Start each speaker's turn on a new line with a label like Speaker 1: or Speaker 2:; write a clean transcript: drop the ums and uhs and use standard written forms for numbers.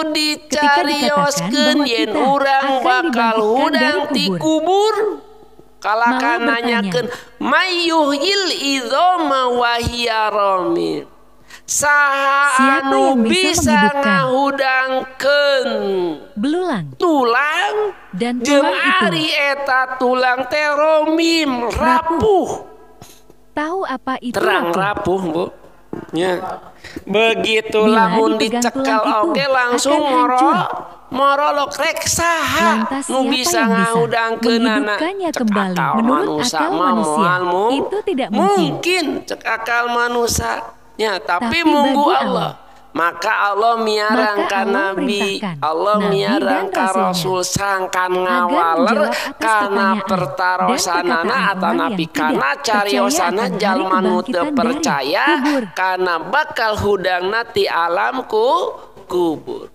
Speaker 1: Kudu dicarioskeun yen urang bakal hudang ti kubur. Kalakan nanyakeun mayyuhyil idzoma wa hiya ramim. Saha anu bisa ngahudangkeun
Speaker 2: belulang
Speaker 1: tulang
Speaker 2: dan
Speaker 1: jeung
Speaker 2: tulang itu
Speaker 1: ari eta tulang teh romim rapuh.
Speaker 2: Tahu apa itu
Speaker 1: terang
Speaker 2: rapuh?
Speaker 1: Rapuh, Bu. Ya. Begitu
Speaker 2: bila
Speaker 1: lamun
Speaker 2: dipegang
Speaker 1: dicekal
Speaker 2: tulang itu
Speaker 1: oge langsung
Speaker 2: akan hancur.
Speaker 1: Morolok rek saha
Speaker 2: Lantas
Speaker 1: nu
Speaker 2: siapa
Speaker 1: bisa
Speaker 2: yang bisa
Speaker 1: ngahudangkeunana?
Speaker 2: menghidupkannya
Speaker 1: Cek
Speaker 2: kembali?
Speaker 1: akal
Speaker 2: Menurut
Speaker 1: manusia
Speaker 2: akal
Speaker 1: mah
Speaker 2: manusia,
Speaker 1: moal
Speaker 2: itu tidak mungkin.
Speaker 1: Mungkin cek akal manusia. Ya, tapi
Speaker 2: Tapi
Speaker 1: munggu
Speaker 2: bagi
Speaker 1: Allah.
Speaker 2: Allah.
Speaker 1: Maka Allah miarang
Speaker 2: Maka
Speaker 1: ka
Speaker 2: Allah
Speaker 1: nabi,
Speaker 2: perintahkan
Speaker 1: Allah
Speaker 2: nabi
Speaker 1: miarang
Speaker 2: dan
Speaker 1: ka
Speaker 2: rasulnya
Speaker 1: rasul sangkan
Speaker 2: agar
Speaker 1: ngawaler
Speaker 2: menjawab atas
Speaker 1: kana
Speaker 2: pertanyaan dan
Speaker 1: pertarosanana
Speaker 2: perkataan
Speaker 1: atau
Speaker 2: orang
Speaker 1: napi
Speaker 2: yang
Speaker 1: kana
Speaker 2: tidak percaya
Speaker 1: cariosana
Speaker 2: akan hari
Speaker 1: jalma nu teu
Speaker 2: kebangkitan dari
Speaker 1: percaya
Speaker 2: kubur.
Speaker 1: kana bakal hudangna ti alam kubur.